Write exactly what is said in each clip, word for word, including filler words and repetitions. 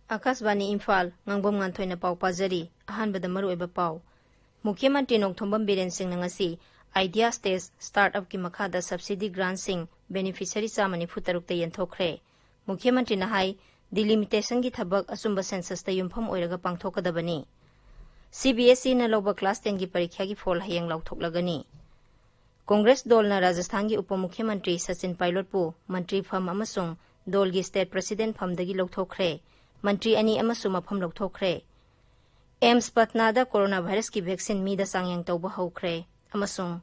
ꯑꯥꯀꯥꯁꯕꯥꯅꯤ ꯏꯝꯐꯥꯜ, ꯉꯥꯡꯕꯝ ꯉꯥꯟꯊꯣꯏꯅ ꯄꯥꯎ ꯄꯥꯖꯔꯤ꯫ ꯑꯍꯥꯟꯕꯗ ꯃꯔꯨꯑꯣꯏꯕ ꯄꯥꯎ꯫ ꯃꯨꯈ꯭ꯌ ꯃꯟꯇ꯭ꯔꯤ ꯅꯣꯡꯊꯣꯝꯕꯝ ꯕꯤꯔꯦꯟ ꯁꯤꯡꯅ ꯉꯁꯤ Idea Stage Startup ꯀꯤ ꯃꯈꯥꯗ subsidy grant ꯁꯤꯡ beneficiary ꯆꯥꯝꯃ ꯅꯤꯐꯨ ꯇꯔꯨꯛꯇ ꯌꯦꯟꯊꯣꯛꯈ꯭ꯔꯦ꯫ ꯃꯨꯈ꯭ꯌ ꯃꯟꯇ꯭ꯔꯤꯅ ꯍꯥꯏ, delimitation ꯒꯤ ꯊꯕꯛ ꯑꯆꯨꯝꯕ census ꯇ ꯌꯨꯝꯐꯝ ꯑꯣꯏꯔꯒ ꯄꯥꯡꯊꯣꯛꯀꯗꯕꯅꯤ꯫ C B S E ꯅ ꯂꯧꯕ class ten ꯒꯤ ꯄꯔꯤꯈ꯭ꯌꯥꯒꯤ ꯐꯣꯜ ꯍꯌꯦꯡ ꯂꯥꯎꯊꯣꯛꯂꯒꯅꯤ꯫ ꯀꯣꯡꯒ꯭ꯔꯦꯁ ꯗꯣꯜꯅ ꯔꯥꯖꯁꯊꯥꯟꯒꯤ ꯎꯄ ꯃꯨꯈ꯭ꯌ ꯃꯟꯇ꯭ꯔꯤ ꯁꯆꯤꯟ ꯄꯥꯏꯂꯣꯠꯄꯨ ꯃꯟꯇ꯭ꯔꯤ ꯐꯝ ꯑꯃꯁꯨꯡ ꯗꯣꯜꯒꯤ state president ꯐꯝꯗꯒꯤ ꯂꯧꯊꯣꯛꯈ꯭ꯔꯦ꯫ ꯃꯟꯇ꯭ꯔꯤ ꯑꯅꯤ ꯑꯃꯁꯨ ꯃꯐꯝ ꯂꯧꯊꯣꯛꯈ꯭ꯔꯦ꯫ ꯑꯦꯝꯁ ꯄꯠꯅꯥꯗ ꯀꯣꯔꯣꯅꯥ ꯚꯥꯏꯔꯁꯀꯤ vaccine ꯃꯤꯗ ꯆꯥꯡꯌꯦꯡ ꯇꯧꯕ ꯍꯧꯈ꯭ꯔꯦ꯫ ꯑꯃꯁꯨꯡ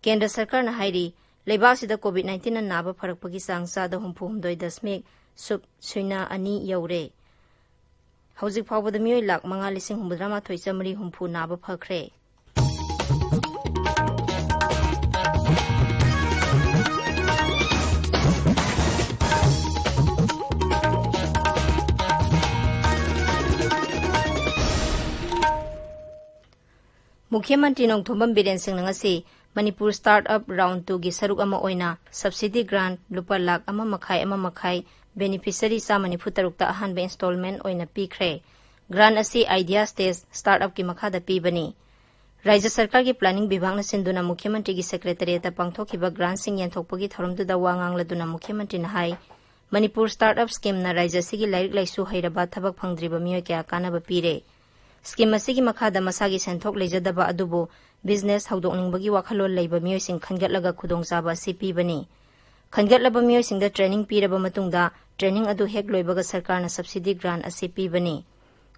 ꯀꯦꯟꯗ꯭ꯔ ꯁꯔꯀꯥꯔꯅ ꯍꯥꯏꯔꯤ, ꯂꯩꯕꯥꯛ ꯑꯁꯤꯗ COVID nineteen ꯅ ꯅꯥꯕ ꯐꯔꯛꯄꯒꯤ ꯆꯥꯡ ꯆꯥꯗ ꯍꯨꯝꯐꯨ ꯍꯨꯝꯗꯣꯏ ꯗꯁꯃꯤꯛ ꯁꯨꯞ ꯁꯨꯏꯅ ꯑꯅꯤ ꯌꯧꯔꯦ꯫ ꯍꯧꯖꯤꯛ ꯐꯥꯎꯕꯗ ꯃꯤꯑꯣꯏ ꯂꯥꯈ ꯃꯉꯥ ꯂꯤꯁꯤꯡ ꯍꯨꯝꯐꯨꯇꯔꯥ ꯃꯥꯊꯣꯏ ꯆꯥꯃꯔꯤ ꯍꯨꯝꯐꯨ ꯅꯥꯕ ꯐꯈ꯭ꯔꯦ꯫ ꯃꯨꯈ꯭ꯌ ꯃꯟꯇ꯭ꯔꯤ ꯅꯣꯡꯊꯣꯝꯕꯝ ꯕꯤꯔꯦꯟ ꯁꯤꯡꯅ ꯉꯁꯤ ꯃꯅꯤꯄꯨꯔ Startup Round two ꯒꯤ ꯁꯔꯨꯛ ꯑꯃ ꯑꯣꯏꯅ subsidy grant ꯂꯨꯄꯥ ꯂꯥꯈ ꯑꯃ ꯃꯈꯥꯏ, ꯑꯃ ꯃꯈꯥꯏ beneficiary ꯆꯥꯝꯃ ꯅꯤꯐꯨ ꯇꯔꯨꯛꯇ ꯑꯍꯥꯟꯕ installment ꯑꯣꯏꯅ ꯄꯤꯈ꯭ꯔꯦ꯫ Grant ꯑꯁꯤ Idea Stage Startup ꯀꯤ ꯃꯈꯥꯗ ꯄꯤꯕꯅꯤ꯫ ꯔꯥꯖ꯭ꯌ ꯁꯔꯀꯥꯔꯒꯤ planning ꯕꯤꯚꯥꯒꯅ ꯁꯤꯟꯗꯨꯅ ꯃꯨꯈ꯭ꯌ ꯃꯟꯇ꯭ꯔꯤꯒꯤ secretariat ꯇ ꯄꯥꯡꯊꯣꯛꯈꯤꯕ grant ꯁꯤꯡ ꯌꯦꯟꯊꯣꯛꯄꯒꯤ ꯊꯧꯔꯝꯗꯨꯗ ꯋꯥ ꯉꯥꯡꯂꯗꯨꯅ ꯃꯨꯈ꯭ꯌ ꯃꯟꯇ꯭ꯔꯤꯅ ꯍꯥꯏ, ꯃꯅꯤꯄꯨꯔ startup scheme ꯅ ꯔꯥꯖ꯭ꯌ ꯑꯁꯤꯒꯤ ꯂꯥꯏꯔꯤꯛ ꯂꯥꯏꯁꯨ ꯍꯩꯔꯕ ꯊꯕꯛ ꯐꯪꯗ꯭ꯔꯤꯕ ꯃꯤꯑꯣꯏ ꯀꯌꯥ ꯀꯥꯟꯅꯕ ꯄꯤꯔꯦ꯫ Scheme ꯑꯁꯤꯒꯤ ꯃꯈꯥꯗ ꯃꯁꯥꯒꯤ ꯁꯦꯟꯊꯣꯛ ꯂꯩꯖꯗꯕ ꯑꯗꯨꯕꯨ business ꯍꯧꯗꯣꯛꯅꯤꯡꯕꯒꯤ ꯋꯥꯈꯜꯂꯣꯟ ꯂꯩꯕ ꯃꯤꯑꯣꯏꯁꯤꯡ ꯈꯟꯒꯠꯂꯒ ꯈꯨꯗꯣꯡꯆꯥꯕ ꯑꯁꯤ ꯄꯤꯕꯅꯤ꯫ ꯈꯟꯒꯠꯂꯕ ꯃꯤꯑꯣꯏꯁꯤꯡꯗ training ꯄꯤꯔꯕ ꯃꯇꯨꯡꯗ, training ꯑꯗꯨ ꯍꯦꯛ ꯂꯣꯏꯕꯒ ꯁꯔꯀꯥꯔꯅ subsidy grant ꯑꯁꯤ ꯄꯤꯕꯅꯤ꯫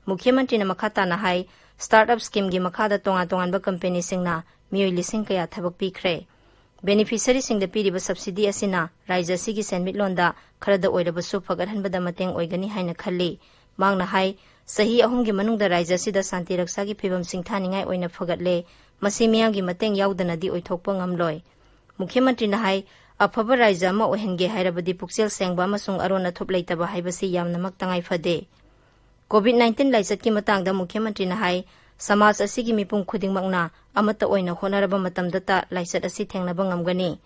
ꯃꯨꯈ꯭ꯌ ꯃꯟꯇ꯭ꯔꯤꯅ ꯃꯈꯥ ꯇꯥꯅ ꯍꯥꯏ, startup scheme ꯒꯤ ꯃꯈꯥꯗ ꯇꯣꯉꯥꯟ ꯇꯣꯉꯥꯟꯕ company ꯁꯤꯡꯅ ꯃꯤꯑꯣꯏ ꯂꯤꯁꯤꯡ ꯀꯌꯥ ꯊꯕꯛ ꯄꯤꯈ꯭ꯔꯦ꯫ Beneficiary ꯁꯤꯡꯗ ꯄꯤꯔꯤꯕ subsidy ꯑꯁꯤꯅ ꯔꯥꯖ꯭ꯌ ꯑꯁꯤꯒꯤ ꯁꯦꯟꯃꯤꯠꯂꯣꯟꯗ ꯈꯔꯗ ꯑꯣꯏꯔꯕꯁꯨ ꯐꯒꯠꯍꯟꯕꯗ ꯃꯇꯦꯡ ꯑꯣꯏꯒꯅꯤ ꯍꯥꯏꯅ ꯈꯜꯂꯤ꯫ ꯃꯍꯥꯛꯅ ꯍꯥꯏ, ꯆꯍꯤ ꯑꯍꯨꯝꯒꯤ ꯃꯅꯨꯡꯗ ꯔꯥꯖ꯭ꯌ ꯑꯁꯤꯗ ꯁꯥꯟꯇꯤ ꯔꯛꯁꯥꯒꯤ ꯐꯤꯕꯝ ꯁꯤꯡꯊꯥꯅꯤꯡꯉꯥꯏ ꯑꯣꯏꯅ ꯐꯒꯠꯂꯦ꯫ ꯃꯁꯤ ꯃꯤꯌꯥꯝꯒꯤ ꯃꯇꯦꯡ ꯌꯥꯎꯗꯅꯗꯤ ꯑꯣꯏꯊꯣꯛꯄ ꯉꯝꯂꯣꯏ꯫ ꯃꯨꯈ꯭ꯌ ꯃꯟꯇ꯭ꯔꯤꯅ ꯍꯥꯏ, ꯑꯐꯕ ꯔꯥꯖ꯭ꯌ ꯑꯃ ꯑꯣꯏꯍꯟꯒꯦ ꯍꯥꯏꯔꯕꯗꯤ ꯄꯨꯛꯆꯦꯜ ꯁꯦꯡꯕ ꯑꯃꯁꯨꯡ ꯑꯔꯣꯟ ꯑꯊꯨꯞ ꯂꯩꯇꯕ ꯍꯥꯏꯕꯁꯤ ꯌꯥꯝꯅꯃꯛ ꯇꯉꯥꯏ ꯐꯗꯦ꯫ COVID nineteen ꯂꯥꯏꯆꯠꯀꯤ ꯃꯇꯥꯡꯗ ꯃꯨꯈ꯭ꯌ ꯃꯟꯇ꯭ꯔꯤꯅ ꯍꯥꯏ, ꯁꯃꯥꯖ ꯑꯁꯤꯒꯤ ꯃꯤꯄꯨꯝ ꯈꯨꯗꯤꯡꯃꯛꯅ ꯑꯃꯠꯇ ꯑꯣꯏꯅ ꯍꯣꯠꯅꯔꯕ ꯃꯇꯝꯗꯇ ꯂꯥꯏꯆꯠ ꯑꯁꯤ ꯊꯦꯡꯅꯕ ꯉꯝꯒꯅꯤ꯫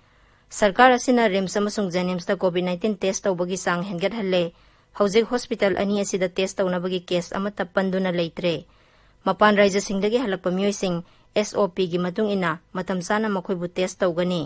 ꯁꯔꯀꯥꯔ ꯑꯁꯤꯅ RIMS ꯑꯃꯁꯨꯡ JNIMS ꯇ COVID nineteen test ꯇꯧꯕꯒꯤ ꯆꯥꯡ ꯍꯦꯟꯒꯠꯍꯜꯂꯦ꯫ ꯍꯧꯖꯤꯛ ꯍꯣꯁꯄꯤꯇꯥꯜ ꯑꯅꯤ ꯑꯁꯤꯗ ꯇꯦꯁ ꯇꯧꯅꯕꯒꯤ ꯀꯦꯁ ꯑꯃꯠꯇ ꯄꯟꯗꯨꯅ ꯂꯩꯇ꯭ꯔꯦ꯫ ꯃꯄꯥꯟ ꯔꯥꯏꯖ꯭ꯌꯁꯤꯡꯗꯒꯤ ꯍꯜꯂꯛꯄ ꯃꯤꯑꯣꯏꯁꯤꯡ ꯑꯦꯁ ꯑꯣ ꯄꯤꯒꯤ ꯃꯇꯨꯡ ꯏꯟꯅ ꯃꯇꯝ ꯆꯥꯅ ꯃꯈꯣꯏꯕꯨ ꯇꯦꯁ ꯇꯧꯒꯅꯤ꯫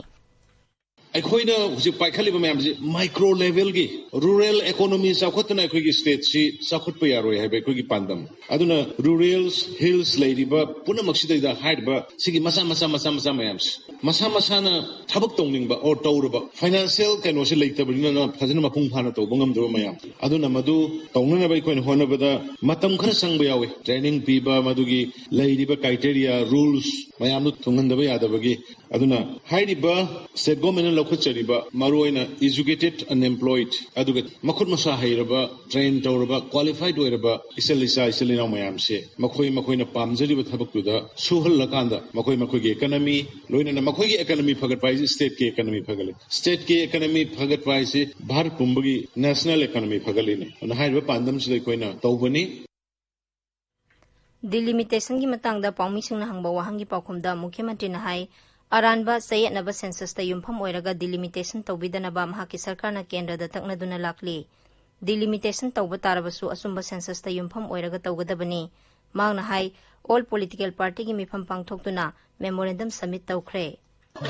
ꯑꯩꯈꯣꯏꯅ ꯍꯧꯖꯤꯛ ꯄꯥꯏꯈꯠꯂꯤꯕ ꯃꯌꯥꯝꯁꯤ ꯃꯥꯏꯀ꯭ꯔꯣ ꯂꯦꯚꯦꯜꯒꯤ ꯔꯨꯔꯦꯜ ꯏꯀꯣꯅꯣꯃꯤ ꯆꯥꯎꯈꯠꯇꯅ ꯑꯩꯈꯣꯏꯒꯤ ꯁ꯭ꯇꯦꯠꯁꯤ ꯆꯥꯎꯈꯠꯄ ꯌꯥꯔꯣꯏ ꯍꯥꯏꯕ ꯑꯩꯈꯣꯏꯒꯤ ꯄꯥꯟꯗꯝ꯫ ꯑꯗꯨꯅ ꯔꯨꯔꯦꯜ ꯍꯤꯜꯁ ꯂꯩꯔꯤꯕ ꯄꯨꯝꯅꯃꯛꯁꯤꯗꯩꯗ ꯍꯥꯏꯔꯤꯕ ꯁꯤꯒꯤ ꯃꯆꯥ ꯃꯆꯥ ꯃꯆꯥ ꯃꯆꯥ ꯃꯌꯥꯝꯁꯤ ꯃꯁꯥ ꯃꯁꯥꯅ ꯊꯕꯛ ꯇꯧꯅꯤꯡꯕ ꯑꯣꯔ ꯇꯧꯔꯕ ꯐꯥꯏꯅꯥꯟꯁꯤꯌꯦꯜ ꯀꯩꯅꯣꯁꯤ ꯂꯩꯇꯕꯅꯤꯅ ꯐꯖꯅ ꯃꯄꯨꯡ ꯐꯥꯅ ꯇꯧꯕ ꯉꯝꯗꯕ ꯃꯌꯥꯝ ꯑꯗꯨꯅ ꯃꯗꯨ ꯇꯧꯅꯅꯕ ꯑꯩꯈꯣꯏꯅ ꯍꯣꯠꯅꯕꯗ ꯃꯇꯝ ꯈꯔ ꯆꯪꯕ ꯌꯥꯎꯏ꯫ ꯇ꯭ꯔꯦꯅꯤꯡ ꯄꯤꯕ, ꯃꯗꯨꯒꯤ ꯂꯩꯔꯤꯕ ꯀ꯭ꯔꯥꯏꯇꯦꯔꯤꯌꯥ, ꯔꯨꯜꯁ ꯃꯌꯥꯝꯗꯨ ꯊꯨꯡꯍꯟꯗꯕ ꯌꯥꯗꯕꯒꯤ꯫ ꯑꯗꯨꯅ ꯍꯥꯏꯔꯤꯕ ꯁ꯭ꯇꯦꯠ ꯒꯣꯔꯃꯦꯟꯅ ꯂꯧꯈꯠꯆꯔꯤꯕ ꯃꯔꯨꯑꯣꯏꯅ ꯏꯖꯨꯀꯦꯇꯦꯠ ꯑꯟꯑꯦꯝꯄ꯭ꯂꯣꯏꯗ ꯑꯗꯨꯒ ꯃꯈꯨꯠ ꯃꯁꯥ ꯍꯩꯔꯕ, ꯇ꯭ꯔꯦꯟ ꯇꯧꯔꯕ, ꯀ꯭ꯋꯥꯂꯤꯐꯥꯏꯗ ꯑꯣꯏꯔꯕ ꯏꯆꯜ ꯏꯆꯥ, ꯏꯆꯤꯜ ꯏꯅꯥꯎ ꯃꯌꯥꯝꯁꯦ ꯃꯈꯣꯏ ꯃꯈꯣꯏꯅ ꯄꯥꯝꯖꯔꯤꯕ ꯊꯕꯛꯇꯨꯗ ꯁꯨꯍꯜꯂꯀꯥꯟꯗ ꯃꯈꯣꯏ ꯃꯈꯣꯏꯒꯤ ꯏꯀꯅꯃꯤ, ꯂꯣꯏꯅꯅ ꯃꯈꯣꯏꯒꯤ ꯏꯀꯅꯃꯤ ꯐꯒꯠꯄ ꯍꯥꯏꯁꯦ ꯁ꯭ꯇꯦꯠꯀꯤ ꯏꯀꯅꯃꯤ ꯐꯒꯠꯂꯤ꯫ ꯁ꯭ꯇꯦꯠꯀꯤ ꯏꯀꯅꯃꯤ ꯐꯒꯠꯄ ꯍꯥꯏꯁꯦ ꯚꯥꯔꯠ ꯄꯨꯝꯕꯒꯤ ꯅꯦꯁꯅꯦꯜ ꯏꯀꯅꯃꯤ ꯐꯒꯠꯂꯤꯅꯤ꯫ ꯑꯗꯨꯅ ꯍꯥꯏꯔꯤꯕ ꯄꯥꯟꯗꯝꯁꯤꯗ ꯑꯩꯈꯣꯏꯅ ꯇꯧꯕꯅꯤ꯫ ꯗꯤꯂꯤꯃꯤꯇꯦꯁꯟꯒꯤ ꯃꯇꯥꯡꯗ ꯄꯥꯎꯃꯤꯁꯤꯡꯅ ꯍꯪꯕ ꯋꯥꯍꯪꯒꯤ ꯄꯥꯎꯈꯨꯝꯗ ꯃꯨꯈ꯭ꯌ ꯃꯟꯇ꯭ꯔꯤꯅ ꯍꯥꯏ, ꯑꯔꯥꯟꯕ ꯆꯌꯦꯠꯅꯕ ꯁꯦꯟꯁꯁꯇ ꯌꯨꯝꯐꯝ ꯑꯣꯏꯔꯒ ꯗꯤꯂꯤꯃꯤꯇꯦꯁꯟ ꯇꯧꯕꯤꯗꯅꯕ ꯃꯍꯥꯛꯀꯤ ꯁꯔꯀꯥꯔꯅ ꯀꯦꯟꯗ꯭ꯔꯗ ꯇꯛꯅꯗꯨꯅ ꯂꯥꯛꯂꯤ꯫ ꯗꯤꯂꯤꯃꯤꯇꯦꯁꯟ ꯇꯧꯕ ꯇꯥꯔꯕꯁꯨ ꯑꯆꯨꯝꯕ ꯁꯦꯟꯁꯁꯇ ꯌꯨꯝꯐꯝ ꯑꯣꯏꯔꯒ ꯇꯧꯒꯗꯕꯅꯤ꯫ ꯃꯍꯥꯛꯅ ꯍꯥꯏ, ꯑꯣꯜ ꯄꯣꯂꯤꯇꯤꯀꯦꯜ ꯄꯥꯔꯇꯤꯒꯤ ꯃꯤꯐꯝ ꯄꯥꯡꯊꯣꯛꯇꯨꯅ ꯃꯦꯃꯣꯔꯦꯟꯗꯝ ꯁꯕꯃꯤꯠ ꯇꯧꯈ꯭ꯔꯦ꯫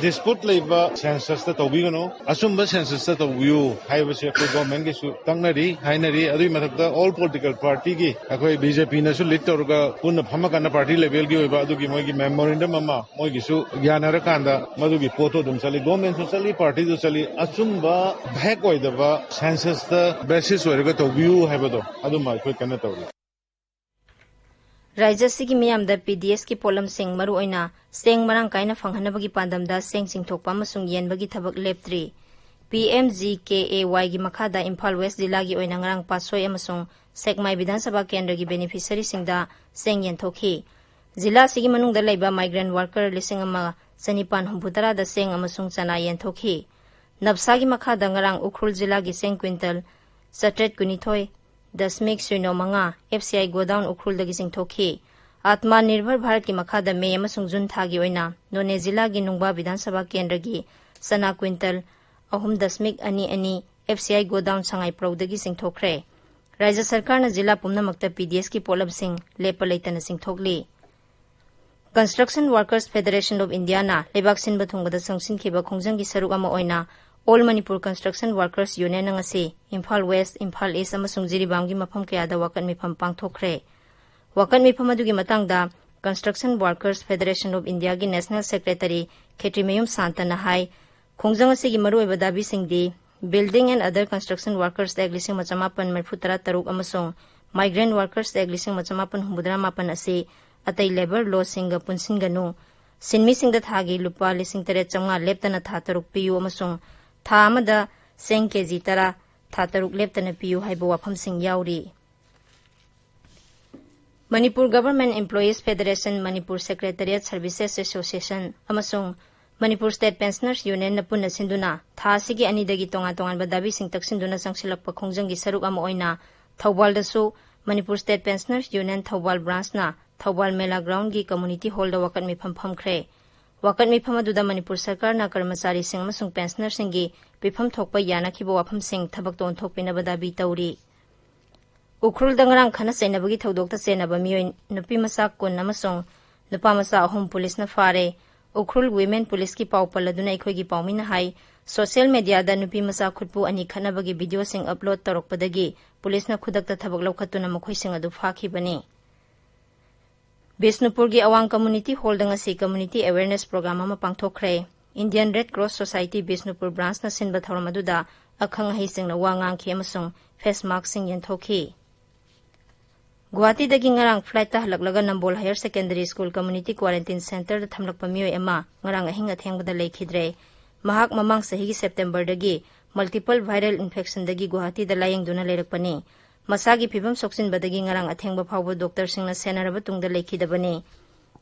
ꯗꯤꯁꯄ꯭ꯌꯨꯠ ꯂꯩꯕ ꯁꯦꯟꯁꯁꯇ ꯇꯧꯕꯤꯒꯅꯨ, ꯑꯆꯨꯝꯕ ꯁꯦꯟꯁꯁꯇ ꯇꯧꯕꯤꯌꯨ ꯍꯥꯏꯕꯁꯦ ꯑꯩꯈꯣꯏ ꯒꯣꯔꯃꯦꯟꯒꯤꯁꯨ ꯇꯛꯅꯔꯤ, ꯍꯥꯏꯅꯔꯤ꯫ ꯑꯗꯨꯒꯤ ꯃꯊꯛꯇ ꯑꯣꯜ ꯄꯣꯂꯤꯇꯤꯀꯦꯜ ꯄꯥꯔꯇꯤꯒꯤ ꯑꯩꯈꯣꯏ ꯕꯤ ꯖꯦ ꯄꯤꯅꯁꯨ ꯂꯤꯗ ꯇꯧꯔꯒ ꯄꯨꯟꯅ ꯐꯝꯃꯀꯥꯟꯗ ꯄꯥꯔꯇꯤ ꯂꯦꯚꯦꯜꯒꯤ ꯑꯣꯏꯕ ꯑꯗꯨꯒꯤ ꯃꯣꯏꯒꯤ ꯃꯦꯃꯣꯔꯦꯟꯗꯝ ꯑꯃ ꯃꯣꯏꯒꯤꯁꯨ ꯌꯥꯅꯔꯀꯥꯟꯗ ꯃꯗꯨꯒꯤ ꯄꯣꯠꯇꯣ ꯑꯗꯨꯝ ꯆꯠꯂꯤ, ꯒꯣꯔꯃꯦꯟꯁꯨ ꯆꯠꯂꯤ, ꯄꯥꯔꯇꯤꯁꯨ ꯆꯠꯂꯤ꯫ ꯑꯆꯨꯝꯕ ꯐꯦꯛ ꯑꯣꯏꯗꯕ ꯁꯦꯟꯁꯁꯇ ꯕꯦꯁꯤꯁ ꯑꯣꯏꯔꯒ ꯇꯧꯕꯤꯌꯨ ꯍꯥꯏꯕꯗꯣ ꯑꯗꯨꯃ ꯑꯩꯈꯣꯏ ꯀꯟꯅ ꯇꯧꯔꯤ꯫ ꯔꯥꯖ꯭ꯌ ꯑꯁꯤꯒꯤ ꯃꯤꯌꯥꯝꯗ ꯄꯤ ꯗꯤ ꯑꯦꯁꯀꯤ ꯄꯣꯠꯂꯝꯁꯤꯡ, ꯃꯔꯨꯑꯣꯏꯅ ꯆꯦꯡ ꯃꯔꯥꯡ ꯀꯥꯏꯅ ꯐꯪꯍꯟꯅꯕꯒꯤ ꯄꯥꯟꯗꯝꯗ ꯆꯦꯡ ꯆꯤꯡꯊꯣꯛꯄ ꯑꯃꯁꯨꯡ ꯌꯦꯟꯕꯒꯤ ꯊꯕꯛ ꯂꯦꯞꯇ꯭ꯔꯤ꯫ P M G K A ꯋꯥꯏꯒꯤ ꯃꯈꯥꯗ ꯏꯝꯐꯥꯜ ꯋꯦꯁ ꯖꯤꯂꯥꯒꯤ ꯑꯣꯏꯅ ꯉꯔꯥꯡ ꯄꯥꯠꯁꯣꯏ ꯑꯃꯁꯨꯡ ꯁꯦꯛꯃꯥꯏ ꯕꯤꯙꯥꯟ ꯁꯚꯥ ꯀꯦꯟꯗ꯭ꯔꯒꯤ ꯕꯦꯅꯤꯐꯤꯁꯔꯤꯁꯤꯡꯗ ꯆꯦꯡ ꯌꯦꯟꯊꯣꯛꯈꯤ꯫ ꯖꯤꯂꯥ ꯑꯁꯤꯒꯤ ꯃꯅꯨꯡꯗ ꯂꯩꯕ ꯃꯥꯏꯒ꯭ꯔꯦꯟ ꯋꯥꯔꯀꯔ ꯂꯤꯁꯤꯡ ꯑꯃ ꯆꯅꯤꯄꯥꯟ ꯍꯨꯝꯐꯨꯇꯔꯥꯗ ꯆꯦꯡ ꯑꯃꯁꯨꯡ ꯆꯅꯥ ꯌꯦꯟꯊꯣꯛꯈꯤ꯫ ꯅꯞꯁꯥꯒꯤ ꯃꯈꯥꯗ ꯉꯔꯥꯡ ꯎꯈ꯭ꯔꯨꯜ ꯖꯤꯂꯥꯒꯤ ꯆꯦꯡ ꯀ꯭ꯋꯤꯟꯇꯜ ꯆꯥꯇ꯭ꯔꯦꯠ ꯀꯨꯟꯅꯤꯊꯣꯏ ꯗꯁꯃꯤꯛ ꯁꯤꯅꯣ ꯃꯉꯥ F C I godown ꯎꯈ꯭ꯔꯨꯜꯗꯒꯤ ꯆꯤꯡꯊꯣꯛꯈꯤ꯫ ꯑꯥꯇꯃꯥ Nirbhar ꯚꯥꯔꯠꯀꯤ ꯃꯈꯥꯗ ꯃꯦ ꯑꯃꯁꯨꯡ ꯖꯨꯟ ꯊꯥꯒꯤ ꯑꯣꯏꯅ ꯅꯣꯅꯦ ꯖꯤꯂꯥꯒꯤ ꯅꯨꯡꯕꯥ ꯕꯤꯙꯥꯟ ꯁꯚꯥ ꯀꯦꯟꯗ꯭ꯔꯒꯤ ꯆꯅꯥ ꯀ꯭ꯋꯤꯟꯇꯜ ꯑꯍꯨꯝ ꯗꯁꯃꯤꯛ ꯑꯅꯤ ꯑꯅꯤ ꯑꯦꯐ ꯁꯤ ꯑꯥꯏ ꯒꯣꯗꯥꯎꯟ ꯁꯉꯥꯏꯄ꯭ꯔꯧꯗꯒꯤ ꯆꯤꯡꯊꯣꯛꯈ꯭ꯔꯦ꯫ ꯔꯥꯖ꯭ꯌ ꯁꯔꯀꯥꯔꯅ ꯖꯤꯂꯥ ꯄꯨꯝꯅꯃꯛꯇ ꯄꯤ ꯗꯤ ꯑꯦꯁꯀꯤ ꯄꯣꯠꯂꯝꯁꯤꯡ ꯂꯦꯞꯄ ꯂꯩꯇꯅ ꯆꯤꯡꯊꯣꯛꯂꯤ꯫ Construction Workers Federation of Indiaꯅ ꯂꯩꯕꯥꯛ ꯁꯤꯟꯕ ꯊꯨꯡꯕꯗ ꯆꯪꯁꯤꯟꯈꯤꯕ ꯈꯣꯡꯖꯪꯒꯤ ꯁꯔꯨꯛ ꯑꯃ ꯑꯣꯏꯅ All Manipur Construction Workers Unionꯅ ꯉꯁꯤ ꯏꯝꯐꯥꯜ ꯋꯦꯁ꯭ꯠ, ꯏꯝꯐꯥꯜ ꯏꯁ꯭ꯠ ꯑꯃꯁꯨꯡ ꯖꯤꯔꯤꯕꯥꯝꯒꯤ ꯃꯐꯝ ꯀꯌꯥꯗ ꯋꯥꯀꯠ ꯃꯤꯐꯝ ꯄꯥꯡꯊꯣꯛꯈ꯭ꯔꯦ꯫ ꯋꯥꯀꯠ ꯃꯤꯐꯝ ꯑꯗꯨꯒꯤ ꯃꯇꯥꯡꯗ Construction Workers Federation of Indiaꯒꯤ National Secretary ꯈꯦꯇ꯭ꯔꯤꯃꯌꯨꯝ ꯁꯥꯟꯇꯅ ꯍꯥꯏ, ꯈꯣꯡꯖꯪ ꯑꯁꯤꯒꯤ ꯃꯔꯨꯑꯣꯏꯕ ꯗꯥꯕꯤꯁꯤꯡꯗꯤ Building and Other Construction Workers Act ꯂꯤꯁꯤꯡ ꯑꯃ ꯆꯃꯥꯄꯟ ꯃꯔꯤꯐꯨ ꯇꯔꯥ ꯇꯔꯨꯛ ꯑꯃꯁꯨꯡ Migrant Workers Act ꯂꯤꯁꯤꯡ ꯑꯃ ꯆꯃꯥꯄꯟ ꯍꯨꯝꯐꯨꯇꯔꯥ ꯃꯥꯄꯟ ꯑꯁꯤ ꯑꯇꯩ labour lawꯁꯤꯡꯒ ꯄꯨꯟꯁꯤꯟꯒꯅꯨ, ꯁꯤꯟꯃꯤꯁꯤꯡꯗ ꯊꯥꯒꯤ ꯂꯨꯄꯥ ꯂꯤꯁꯤꯡ ꯇꯔꯦꯠ ꯆꯥꯝꯃꯉꯥ ꯂꯦꯞꯇꯅ ꯊꯥ ꯇꯔꯨꯛ ꯄꯤꯌꯨ ꯑꯃꯁꯨꯡ ꯊꯥ ꯑꯃꯗ ꯆꯦꯡ ꯀꯦ ꯖꯤ ꯇꯔꯥ ꯊꯥ ꯇꯔꯨꯛ ꯂꯦꯞꯇꯅ ꯄꯤꯌꯨ ꯍꯥꯏꯕ ꯋꯥꯐꯝꯁꯤꯡ ꯌꯥꯎꯔꯤ꯫ Manipur Government Employees Federation, Manipur Secretariat Services Association ꯑꯃꯁꯨꯡ Manipur State Pensioners Unionꯅ ꯄꯨꯟꯅ ꯁꯤꯟꯗꯨꯅ ꯊꯥ ꯑꯁꯤꯒꯤ ꯑꯅꯤꯗꯒꯤ ꯇꯣꯉꯥꯟ ꯇꯣꯉꯥꯟꯕ ꯗꯥꯕꯤꯁꯤꯡ ꯇꯛꯁꯤꯟꯗꯨꯅ ꯆꯪꯁꯤꯜꯂꯛꯄ ꯈꯣꯡꯖꯪꯒꯤ ꯁꯔꯨꯛ ꯑꯃ ꯑꯣꯏꯅ ꯊꯧꯕꯥꯜꯗꯁꯨ Manipur State Pensioners Union Thoubal branchꯅ Thoubal ꯃꯦꯂꯥ groundꯒꯤ community hallꯗ ꯋꯥꯀꯠ ꯃꯤꯐꯝ ꯐꯝꯈ꯭ꯔꯦ꯫ ꯋꯥꯀꯠ ꯃꯤꯐꯝ ꯑꯗꯨꯗ ꯃꯅꯤꯄꯨꯔ ꯁꯔꯀꯥꯔꯅ ꯀꯔꯃꯆꯥꯔꯤꯁꯤꯡ ꯑꯃꯁꯨꯡ pensionerꯁꯤꯡꯒꯤ ꯄꯤꯐꯝ ꯊꯣꯛꯄ ꯌꯥꯅꯈꯤꯕ ꯋꯥꯐꯝꯁꯤꯡ ꯊꯕꯛꯇ ꯑꯣꯟꯊꯣꯛꯄꯤꯅꯕ ꯗꯥꯕꯤ ꯇꯧꯔꯤ꯫ ꯎꯈ꯭ꯔꯨꯜꯗ ꯉꯔꯥꯡ ꯈꯠꯅ ꯆꯩꯅꯕꯒꯤ ꯊꯧꯗꯣꯛꯇ ꯆꯦꯟꯅꯕ ꯃꯤꯑꯣꯏ ꯅꯨꯄꯤ ꯃꯆꯥ ꯀꯨꯟ ꯑꯃꯁꯨꯡ ꯅꯨꯄꯥ ꯃꯆꯥ ꯑꯍꯨꯝ ꯄꯨꯂꯤꯁꯅ ꯐꯥꯔꯦ꯫ ꯎꯈ꯭ꯔꯨꯜ Women Policeꯀꯤ ꯄꯥꯎ ꯄꯜꯂꯗꯨꯅ ꯑꯩꯈꯣꯏꯒꯤ ꯄꯥꯎꯃꯤꯅ ꯍꯥꯏ, social mediaꯗ ꯅꯨꯄꯤ ꯃꯆꯥ ꯈꯨꯠꯄꯨ ꯑꯅꯤ ꯈꯠꯅꯕꯒꯤ videoꯁꯤꯡ upload ꯇꯧꯔꯛꯄꯗꯒꯤ ꯄꯨꯂꯤꯁꯅ ꯈꯨꯗꯛꯇ ꯊꯕꯛ ꯂꯧꯈꯠꯇꯨꯅ ꯃꯈꯣꯏꯁꯤꯡ ꯑꯗꯨ ꯐꯥꯈꯤꯕꯅꯤ꯫ ꯕꯤꯁꯅꯨꯄꯨꯔꯒꯤ ꯑꯋꯥꯡ community hallꯗ ꯉꯁꯤ community awareness program ꯑꯃ ꯄꯥꯡꯊꯣꯛꯈ꯭ꯔꯦ꯫ Indian Red Cross Society Bishnupur branchꯅ ꯁꯤꯟꯕ ꯊꯧꯔꯝ ꯑꯗꯨꯗ ꯑꯈꯪ ꯑꯍꯩꯁꯤꯡꯅ ꯋꯥ ꯉꯥꯡꯈꯤ ꯑꯃꯁꯨꯡ face maskꯁꯤꯡ ꯌꯦꯟꯊꯣꯛꯈꯤ꯫ ꯒꯨꯋꯥꯍꯥꯇꯤꯗꯒꯤ ꯉꯔꯥꯡ flightꯇ ꯍꯜꯂꯛꯂꯒ ꯅꯝꯕꯣꯜ Higher Secondary School Community Quarantine Centreꯗ ꯊꯝꯂꯛꯄ ꯃꯤꯑꯣꯏ ꯑꯃ ꯉꯔꯥꯡ ꯑꯍꯤꯡ ꯑꯊꯦꯡꯕꯗ ꯂꯩꯈꯤꯗ꯭ꯔꯦ꯫ ꯃꯍꯥꯛ ꯃꯃꯥꯡ ꯆꯍꯤꯒꯤ Septemberꯗꯒꯤ multiple viral infectionꯗꯒꯤ ꯒꯨꯋꯥꯍꯥꯇꯤꯗ ꯂꯥꯌꯦꯡꯗꯨꯅ ꯂꯩꯔꯛꯄꯅꯤ꯫ ꯃꯁꯥꯒꯤ ꯐꯤꯕꯝ ꯁꯣꯛꯆꯤꯟꯕꯗꯒꯤ ꯉꯔꯥꯡ ꯑꯊꯦꯡꯕ ꯐꯥꯎꯕ doctorꯁꯤꯡꯅ ꯁꯦꯟꯅꯔꯕ ꯇꯨꯡꯗ ꯂꯩꯈꯤꯗꯕꯅꯤ꯫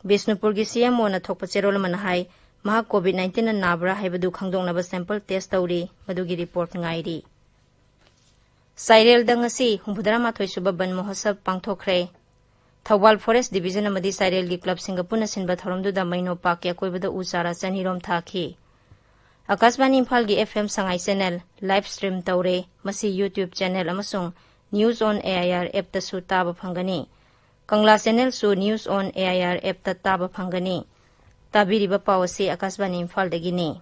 ꯕꯤꯁꯅꯨꯄꯨꯔꯒꯤ CMOꯅ ꯊꯣꯛꯄ ꯆꯦꯔꯣꯜ ꯑꯃꯅ ꯍꯥꯏ, ꯃꯍꯥꯛ COVID nineteenꯅ ꯅꯥꯕ꯭ꯔꯥ ꯍꯥꯏꯕꯗꯨ ꯈꯪꯗꯣꯛꯅꯕ sample test ꯇꯧꯔꯤ, ꯃꯗꯨꯒꯤ report ꯉꯥꯏꯔꯤ꯫ ꯆꯥꯏꯔꯦꯜꯗ ꯉꯁꯤ ꯍꯨꯝꯐꯨꯇꯔꯥ ꯃꯥꯊꯣꯏ ꯁꯨꯕ ꯕꯟ ꯃꯍꯣꯠꯁꯕ ꯄꯥꯡꯊꯣꯛꯈ꯭ꯔꯦ꯫ ꯊꯧꯕꯥꯜ Forest Division ꯑꯃꯗꯤ ꯆꯥꯏꯔꯦꯜꯒꯤ clubꯁꯤꯡꯒ ꯄꯨꯟꯅ ꯁꯤꯟꯕ ꯊꯧꯔꯝꯗꯨꯗ ꯃꯩꯅꯣ parkꯀꯤ ꯑꯀꯣꯏꯕꯗ ꯎ ꯆꯥꯔꯥ ꯆꯅꯤꯔꯣꯝ ꯊꯥꯈꯤ꯫ ꯑꯀꯥꯁꯕꯥꯅꯤ ꯏꯝꯐꯥꯜꯒꯤ FM ꯁꯉꯥꯏ channel live stream ꯇꯧꯔꯦ꯫ ꯃꯁꯤ YouTube channel ꯑꯃꯁꯨꯡ News on A I R appꯇꯁꯨ ꯇꯥꯕ ꯐꯪꯒꯅꯤ꯫ ꯀꯪꯂꯥ channelꯁꯨ News on A I R appꯇ ꯇꯥꯕ ꯐꯪꯒꯅꯤ꯫ ꯇꯥꯕꯤꯔꯤꯕ ꯄꯥꯎ ꯑꯁꯤ ꯑꯀꯥꯁꯕꯥꯅꯤ ꯏꯝꯐꯥꯜꯗꯒꯤꯅꯤ꯫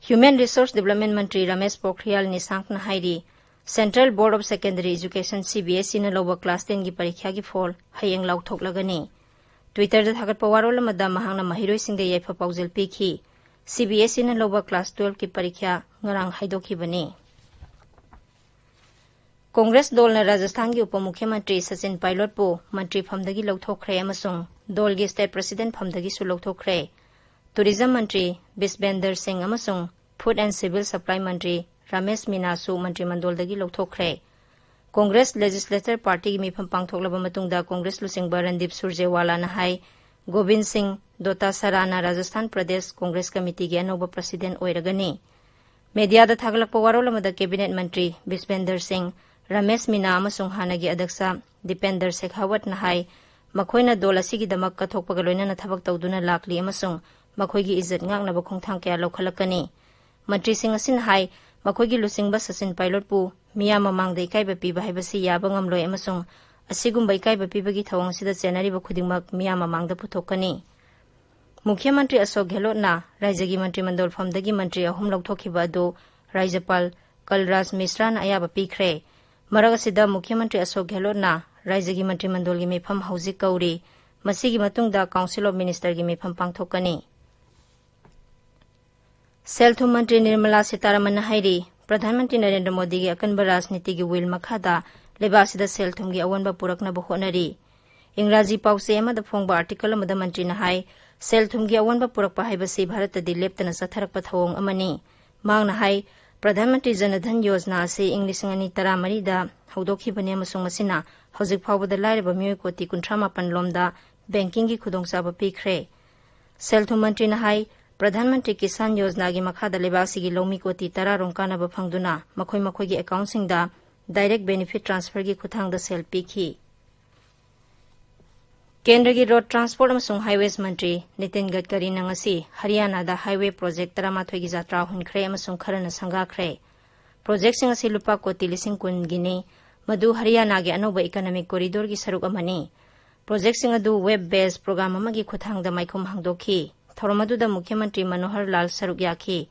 Human Resource Development ꯃꯟꯇ꯭ꯔꯤ ꯔꯃꯦꯁ ꯄꯣꯈ꯭ꯔꯤꯌꯥꯜ ꯅꯤꯁꯥꯡꯛꯅ ꯍꯥꯏꯔꯤ, Central Board of Secondary Education, C B S Eꯅ ꯂꯧꯕ class tenꯒꯤ ꯄꯔꯤꯈ꯭ꯌꯥꯒꯤ ꯐꯣꯜ ꯍꯌꯦꯡ ꯂꯥꯎꯊꯣꯛꯂꯒꯅꯤ꯫ Twitterꯗ ꯊꯥꯒꯠꯄ ꯋꯥꯔꯣꯜ ꯑꯃꯗ ꯃꯍꯥꯛꯅ ꯃꯍꯩꯔꯣꯏꯁꯤꯡꯗ ꯌꯥꯏꯐ ꯄꯥꯎꯖꯦꯜ ꯄꯤꯈꯤ꯫ C B S Eꯅ ꯂꯧꯕ class twelveꯀꯤ ꯄꯔꯤꯈ꯭ꯌꯥ ꯉꯔꯥꯡ ꯍꯥꯏꯗꯣꯛꯈꯤꯕꯅꯤ꯫ ꯀꯣꯡꯒ꯭ꯔꯦꯁ ꯗꯣꯜꯅ ꯔꯥꯖꯁꯊꯥꯟꯒꯤ ꯎꯄ ꯃꯨꯈ꯭ꯌ ꯃꯟꯇ꯭ꯔꯤ ꯁꯆꯤꯟ ꯄꯥꯏꯂꯣꯠꯄꯨ ꯃꯟꯇ꯭ꯔꯤ ꯐꯝꯗꯒꯤ ꯂꯧꯊꯣꯛꯈ꯭ꯔꯦ ꯑꯃꯁꯨꯡ ꯗꯣꯜꯒꯤ state president ꯐꯝꯗꯒꯤꯁꯨ ꯂꯧꯊꯣꯛꯈ꯭ꯔꯦ꯫ Tourism ꯃꯟꯇ꯭ꯔꯤ ꯕꯤꯁꯕꯦꯟꯗꯔ ꯁꯤꯡ ꯑꯃꯁꯨꯡ Food and Civil Supply Mantri Ramesh ꯃꯤꯅꯥꯁꯨ Mantri ꯃꯟꯗꯣꯜꯗꯒꯤ ꯂꯧꯊꯣꯛꯈ꯭ꯔꯦ꯫ Congress Legislature Partyꯒꯤ ꯃꯤꯐꯝ ꯄꯥꯡꯊꯣꯛꯂꯕ ꯃꯇꯨꯡꯗ ꯀꯣꯡꯒ꯭ꯔꯦꯁ ꯂꯨꯆꯤꯡꯕ ꯔꯟꯗꯤꯞ ꯁꯨꯔꯖꯦꯋꯥꯂꯥꯅ ꯍꯥꯏ, ꯒꯣꯕꯤꯟ ꯁꯤꯡ ꯗꯣꯇꯥꯁꯥꯔꯥꯅ ꯔꯥꯖꯁꯊꯥꯟ ꯄ꯭ꯔꯗꯦꯁ ꯀꯣꯡꯒ꯭ꯔꯦꯁ ꯀꯃꯤꯇꯤꯒꯤ ꯑꯅꯧꯕ president ꯑꯣꯏꯔꯒꯅꯤ꯫ Mediaꯗ ꯊꯥꯒꯠꯂꯛꯄ ꯋꯥꯔꯣꯜ ꯑꯃꯗ Cabinet ꯃꯟꯇ꯭ꯔꯤ ꯕꯤꯁꯕꯦꯟꯗꯔ ꯁꯤꯡ, ꯔꯥꯃꯦꯁ ꯃꯤꯅꯥ ꯑꯃꯁꯨꯡ ꯍꯥꯟꯅꯒꯤ ꯑꯗ꯭ꯌꯛꯁ ꯗꯤꯄꯦꯟꯗꯔ ꯁꯦꯈꯥꯋꯠꯅ ꯍꯥꯏ, ꯃꯈꯣꯏꯅ ꯗꯣꯜ ꯑꯁꯤꯒꯤꯗꯃꯛ ꯀꯠꯊꯣꯛꯄꯒ ꯂꯣꯏꯅꯅ ꯊꯕꯛ ꯇꯧꯗꯨꯅ ꯂꯥꯛꯂꯤ ꯑꯃꯁꯨꯡ ꯃꯈꯣꯏꯒꯤ ꯏꯖꯠ ꯉꯥꯛꯅꯕ ꯈꯣꯡꯊꯥꯡ ꯀꯌꯥ ꯂꯧꯈꯠꯂꯛꯀꯅꯤ꯫ ꯃꯟꯇ꯭ꯔꯤꯁꯤꯡ ꯑꯁꯤꯅ ꯍꯥꯏ, ꯃꯈꯣꯏꯒꯤ ꯂꯨꯆꯤꯡꯕ ꯁꯆꯤꯟ ꯄꯥꯏꯂꯣꯠꯄꯨ ꯃꯤꯌꯥꯝ ꯃꯃꯥꯡꯗ ꯏꯀꯥꯏꯕ ꯄꯤꯕ ꯍꯥꯏꯕꯁꯤ ꯌꯥꯕ ꯉꯝꯂꯣꯏ ꯑꯃꯁꯨꯡ ꯑꯁꯤꯒꯨꯝꯕ ꯏꯀꯥꯏꯕ ꯄꯤꯕꯒꯤ ꯊꯧꯑꯣꯡ ꯑꯁꯤꯗ ꯆꯦꯟꯅꯔꯤꯕ ꯈꯨꯗꯤꯡꯃꯛ ꯃꯤꯌꯥꯝ ꯃꯃꯥꯡꯗ ꯄꯨꯊꯣꯛꯀꯅꯤ꯫ ꯃꯨꯈ꯭ꯌ ꯃꯟꯇ꯭ꯔꯤ ꯑꯁꯣꯛ ꯒꯦꯍꯂꯣꯠꯅ ꯔꯥꯖ꯭ꯌꯒꯤ ꯃꯟꯇ꯭ꯔꯤ ꯃꯟꯗꯣꯜ ꯐꯝꯗꯒꯤ ꯃꯟꯇ꯭ꯔꯤ ꯑꯍꯨꯝ ꯂꯧꯊꯣꯛꯈꯤꯕ ꯑꯗꯨ ꯔꯥꯖ꯭ꯌꯄꯥꯜ ꯀꯜꯔꯥꯖ ꯃꯤꯁ꯭ꯔꯥꯅ ꯑꯌꯥꯕ ꯄꯤꯈ꯭ꯔꯦ꯫ ꯃꯔꯛ ꯑꯁꯤꯗ ꯃꯨꯈ꯭ꯌ ꯃꯟꯇ꯭ꯔꯤ ꯑꯁꯣꯛ ꯒꯦꯍꯂꯣꯠꯅ ꯔꯥꯖ꯭ꯌꯒꯤ ꯃꯟꯇ꯭ꯔꯤ ꯃꯟꯗꯣꯜꯒꯤ ꯃꯤꯐꯝ ꯍꯧꯖꯤꯛ ꯀꯧꯔꯤ꯫ ꯃꯁꯤꯒꯤ ꯃꯇꯨꯡꯗ Council of Ministerꯒꯤ ꯃꯤꯐꯝ ꯄꯥꯡꯊꯣꯛꯀꯅꯤ꯫ ꯁꯦꯜ ꯊꯨꯝ ꯃꯟꯇ꯭ꯔꯤ ꯅꯤꯔꯃꯂꯥ ꯁꯤꯇꯥꯔꯥꯃꯟꯅ ꯍꯥꯏꯔꯤ, ꯄ꯭ꯔꯙꯥꯟ ꯃꯟꯇ꯭ꯔꯤ ꯅꯔꯦꯟꯗ꯭ꯔ ꯃꯣꯗꯤꯒꯤ ꯑꯀꯟꯕ ꯔꯥꯖꯅꯤꯇꯤꯒꯤ will ꯃꯈꯥꯗ ꯂꯩꯕꯥꯛ ꯑꯁꯤꯗ ꯁꯦꯜ ꯊꯨꯝꯒꯤ ꯑꯑꯣꯟꯕ ꯄꯨꯔꯛꯅꯕ ꯍꯣꯠꯅꯔꯤ꯫ ꯏꯪꯒ꯭ꯔꯥꯖꯤ ꯄꯥꯎꯆꯦ ꯑꯃꯗ ꯐꯣꯡꯕ article ꯑꯃꯗ ꯃꯟꯇ꯭ꯔꯤꯅ ꯍꯥꯏ, ꯁꯦꯜ ꯊꯨꯝꯒꯤ ꯑꯑꯣꯟꯕ ꯄꯨꯔꯛꯄ ꯍꯥꯏꯕꯁꯤ ꯚꯥꯔꯠꯇꯗꯤ ꯂꯦꯞꯇꯅ ꯆꯠꯊꯔꯛꯄ ꯊꯧꯑꯣꯡ ꯑꯃꯅꯤ꯫ ꯃꯍꯥꯛꯅ ꯍꯥꯏ, ꯄ꯭ꯔꯙꯥꯟ ꯃꯟꯇ꯭ꯔꯤ ꯖꯟ ꯙꯟ ꯌꯣꯖꯅꯥ ꯑꯁꯤ ꯏꯪ ꯂꯤꯁꯤꯡ ꯑꯅꯤ ꯇꯔꯥꯃꯔꯤꯗ ꯍꯧꯗꯣꯛꯈꯤꯕꯅꯤ ꯑꯃꯁꯨꯡ ꯃꯁꯤꯅ ꯍꯧꯖꯤꯛ ꯐꯥꯎꯕꯗ ꯂꯥꯏꯔꯕ ꯃꯤꯑꯣꯏ ꯀꯣꯇꯤ ꯀꯨꯟꯊ꯭ꯔꯥ ꯃꯥꯄꯟ ꯂꯣꯝꯗ bankingꯒꯤ ꯈꯨꯗꯣꯡꯆꯥꯕ ꯄꯤꯈ꯭ꯔꯦ꯫ ꯁꯦꯜ ꯊꯨꯝ ꯃꯟꯇ꯭ꯔꯤꯅ ꯍꯥꯏ, ꯄ꯭ꯔꯙꯥꯟ ꯃꯟꯇ꯭ꯔꯤ ꯀꯤꯁꯥꯟ ꯌꯣꯖꯅꯥꯒꯤ ꯃꯈꯥꯗ ꯂꯩꯕꯥꯛ ꯑꯁꯤꯒꯤ ꯂꯧꯃꯤ ꯀꯣꯇꯤ ꯇꯔꯥ ꯔꯣꯝ ꯀꯥꯟꯅꯕ ꯐꯪꯗꯨꯅ ꯃꯈꯣꯏ ꯃꯈꯣꯏꯒꯤ accountꯁꯤꯡꯗ direct benefit transferꯒꯤ ꯈꯨꯠꯊꯥꯡꯗ ꯁꯦꯜ ꯄꯤꯈꯤ꯫ ꯀꯦꯟꯗ꯭ꯔꯒꯤ Road Transport ꯑꯃꯁꯨꯡ Highways ꯃꯟꯇ꯭ꯔꯤ ꯅꯤꯇꯤꯟ ꯒꯗꯀꯔꯤꯅ ꯉꯁꯤ ꯍꯔꯤꯌꯥꯅꯥꯗ highway project ꯇꯔꯥꯃꯥꯊꯣꯏꯒꯤ ꯖꯥꯇ꯭ꯔꯥ ꯍꯨꯟꯈ꯭ꯔꯦ ꯑꯃꯁꯨꯡ ꯈꯔꯅ ꯁꯪꯒꯥꯈ꯭ꯔꯦ꯫ ꯄ꯭ꯔꯣꯖꯦꯛꯁꯤꯡ ꯑꯁꯤ ꯂꯨꯄꯥ ꯀꯣꯇꯤ ꯂꯤꯁꯤꯡ ꯀꯨꯟꯒꯤꯅꯤ꯫ ꯃꯗꯨ ꯍꯔꯤꯌꯥꯅꯥꯒꯤ ꯑꯅꯧꯕ ꯏꯀꯣꯅꯣꯃꯤꯛ ꯀꯣꯔꯤꯗꯣꯔꯒꯤ ꯁꯔꯨꯛ ꯑꯃꯅꯤ꯫ ꯄ꯭ꯔꯣꯖꯦꯛꯁꯤꯡ ꯑꯗꯨ ꯋꯦꯕ ꯕꯦꯁ ꯄ꯭ꯔꯣꯒ꯭ꯔꯥꯝ ꯑꯃꯒꯤ ꯈꯨꯠꯊꯥꯡꯗ ꯃꯥꯏꯈꯨꯝ ꯍꯥꯡꯗꯣꯛꯈꯤ꯫ ꯊꯧꯔꯝ ꯑꯗꯨꯗ ꯃꯨꯈ꯭ꯌ ꯃꯟꯇ꯭ꯔꯤ ꯃꯅꯣꯍꯔ ꯂꯥꯜ ꯁꯔꯨꯛ ꯌꯥꯈꯤ꯫